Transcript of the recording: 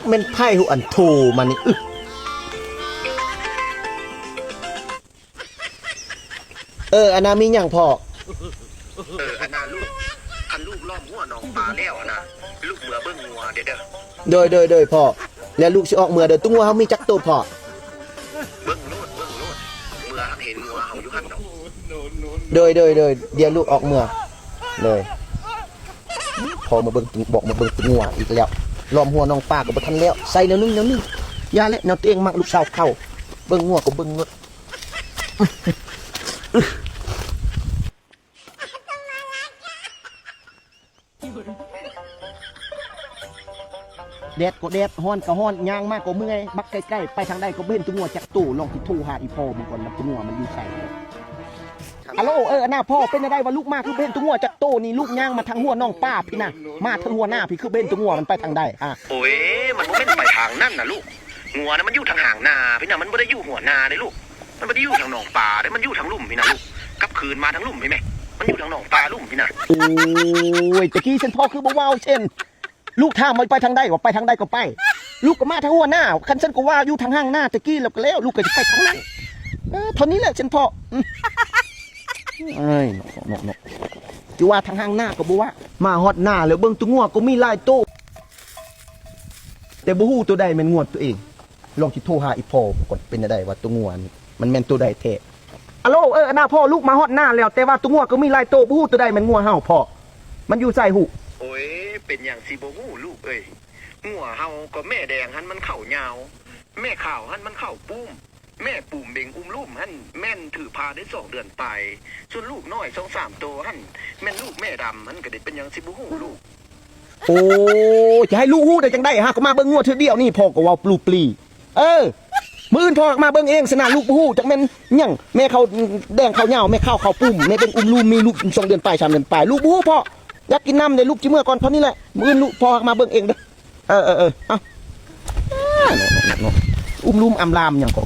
ແມ່ນໃຜຮູ້ອັນໂທມານີ້? ອຶ ເອີ ອັນນ່າ ມີຫຍັງພໍ່? ເອີ ອັນນ່າລູກ ຄັນລູກລ້ອມຮົ້ວໜອງປາແລ້ວຫັ້ນນະ ລູກເມືອເບິ່ງງົວເດີ້. ໂດຍ ໂດຍ ໂດຍພໍ່ ແລ້ວລູກຊິອອກເມືອເດີ້. ຕົວງົວເຮົາມີຈັກໂຕພໍ່? ເບິ່ງໂລດ ເບິ່ງໂລດ ເມືອຫັ້ນເຫັນງົວເຮົາຢູ່ຫັ້ນດອກ. ໂດຍ ໂດຍ ໂດຍ ດຽວລູກອອກເມືອ. ໂດຍ ພໍ່ມາເບິ່ງ ບອກມາເບິ່ງຕົວງົວອີກແລ້ວ. ລ້ອມຮົ້ວໜອງປາກໍບໍ່ທັນແລ້ວ ໃສ່ແນວໜຶ່ງແນວນີ້. ຢ່າແຫຼະ ແນວຕົວເອງມັກ ລູກສາວເຂົາ. ເບິ່ງງົວກໍເບິ່ງໂລດ. ແດດກໍແດດ ຮ້ອນກໍຮ້ອນ ຍ່າງມາກໍເມື່ອຍ ບັກໄກໆ ໄປທາງໃດກໍບໍ່ເຫັນຕົວງົວຈັກໂຕ. ລອງຊິໂທຫາອີ່ພໍ່ເບິ່ງກ່ອນວ່າຕົວງົວມັນຢູ່ໃສ. ອາໂລ ເອີ ອັນນ່າພໍ່ ເປັນແນວໃດວະ? ລູກມາຄືບໍ່ເຫັນຕົວງົວຈັກໂຕນີ້? ລູກຍ່າງມາທາງຮົ້ວໜອງປາພີ້ນະ ມາທາງຮົ້ວນາພີ້ ຄືບໍ່ເຫັນຕົວງົວມັນໄປທາງໃດ? ອາ ໂອ້ຍ ມັນບໍ່ແມ່ນໄປທາງນັ້ນນະລູກ. ງົວນະມັນຢູ່ທາງຫາງນາພີ້ນະ ມັນບໍ່ໄດ້ຢູ່ຮົ້ວນາເດ້ລູກ. ມັນບໍ່ໄດ້ຢູ່ທາງໜອງປາເດ້ ມັນຢູ່ທາງລຸ່ມພີ້ນະລູກ. ກັບຄືນມາທາງລຸ່ມພີ້ແມະ ມັນຢູ່ທາງໜອງປາລຸ່ມພີ້ນະ. ໂອ້ຍ ຕະກີ້ຊັ້ນພໍ່ຄືບໍ່ເວົ້າຊັ້ນ? ລູກຖາມວ່າໄປທາງໃດ ວ່າໄປທາງໃດກໍໄປ. ລູກກໍມາທາງຫົວໜ້າ ຄັນຊັ້ນກໍວ່າຢູ່ທາງຫາງໜ້າຕະກີ້ແລ້ວກໍແລ້ວ ລູກກໍຊິໄປທາງນັ້ນ. ເອີ ເທົ່ານີ້ແຫຼະຊັ້ນພໍ່. ອືມ ເອີຍ ເນາະ ເນາະ ເນາະ ຈະວ່າທາງຫາງໜ້າກໍບໍ່ວ່າ. ມາຮອດໜ້າແລ້ວ ເບິ່ງຕົວງົວກໍມີຫຼາຍໂຕ ແຕ່ບໍ່ຮູ້ໂຕໃດແມ່ນງົວຕົວເອງ. ລອງຊິໂທຫາອີ່ພໍ່ກ່ອນ ເປັນແນວໃດວ່າຕົວງົວນີ້ມັນແມ່ນໂຕໃດແທ້. ອາໂລ ເອີ ອານາພໍ່ ລູກມາຮອດໜ້າແລ້ວ ແຕ່ວ່າຕົວງົວກໍມີຫຼາຍໂຕ ບໍ່ຮູ້ໂຕໃດແມ່ນງົວເຮົາພໍ່. ມັນຢູ່ໃສຮູ້? ໂອ້ຍ ເປັນຫຍັງຊິບໍ່ຮູ້ລູກເອີຍ. ງົວເຮົາກໍແມ່ແດງຫັ້ນມັນເຂົ້າຍາວ ແມ່ຂາວຫັ້ນມັນເຂົ້າປຸ້ມ ແມ່ປຸ້ມເບັງອຸມລຸ່ມຫັ້ນແມ່ນຖືພາໄດ້ສອງເດືອນປາຍ ສ່ວນລູກນ້ອຍສອງສາມໂຕຫັ້ນແມ່ນລູກແມ່ດຳຫັ້ນ ກໍໄດ້ເປັນຫຍັງຊິບໍ່ຮູ້ລູກ. ໂອ້ ຈະໃຫ້ລູກຮູ້ໄດ້ຈັ່ງໃດ ຫາກໍມາເບິ່ງງົວເທື່ອດຽວນີ້ ພໍ່ກໍເວົ້າປລູປລີ. ເອີ ມື້ອື່ນພໍ່ມາເບິ່ງເອງຊະນະ ລູກບໍ່ຮູ້ຈັກແມ່ນຫຍັງ. ແມ່ເຂົາແດງເຂົ້າຍາວ ແມ່ຂາວເຂົ້າປຸ້ມ ແມ່ເບັງອຸມລຸ່ມ ມີລູກສອງເດືອນປາຍ ສາມເດືອນປາຍ ລູກບໍ່ຮູ້ພໍ່. ຢາກກິນນ້ຳເດ້ ລູກຊິເມືອກ່ອນ ເທົ່ານີ້ແຫຼະ ມື້ອື່ນລູກ ພໍ່ມາເບິ່ງເອງເດີ້. ເອີ ເອີ ເອີ ເອົ້າ ອຸມລຸ່ມອຳລາມຫຍັງເກາະ.